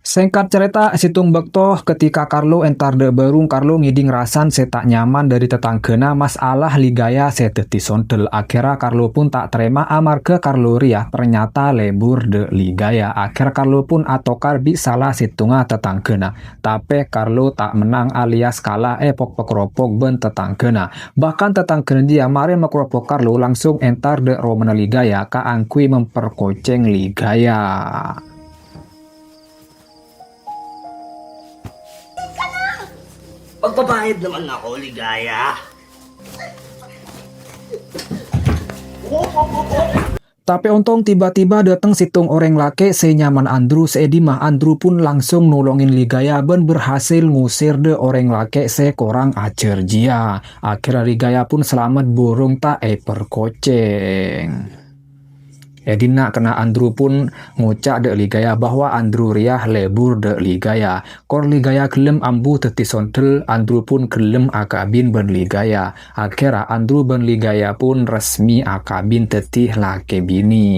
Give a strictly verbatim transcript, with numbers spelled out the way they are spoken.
Sèngkat carèta, sèttong bâkto ketika Carlo entar dâ' bârung, Carlo ngèdhing rasan sè ta' nyaman dâri tatangghâna, masalah Ligaya sè dhâddhi sondhel. Akhèrra Carlo pun ta' tarèma amarghâ Carlo rèya ternyata lebur dâ' Ligaya. Akhèr Carlo pun atokar bi' sala sèttonga tatangghâna. Tapè Carlo ta' mennang alias kala èpok-pakropok bân tatangghâna. Bahkan tatangghâna jiyâ marè makropok Carlo langsung entar dâ' romana Ligaya kaangghuy memperkocèng Ligaya. Magbabayad naman ako, Ligaya. Tapè ontong tiba-tiba dâteng sèttong orèng lakè' sè nyamana Andrew sè è dimma. Andrew pun langsung nolongin Ligaya bân berhasil ngusir dâ' orèng lakè' sè korang ajhâr jiyâ. Akhèrra Ligaya pun salamet bhurung ta' èperkocèng. È dinna' kènè' Andrew pun ngoca' dâ' Ligaya bahwa Andrew rèya lebur dâ' Ligaya. Kor Ligaya ghellem ambu dhâddhi sondhel, Andrew pun ghellem akabin bân Ligaya. Akhèrra Andrew bân Ligaya pun resmi akabin dhâddhi lakè binè.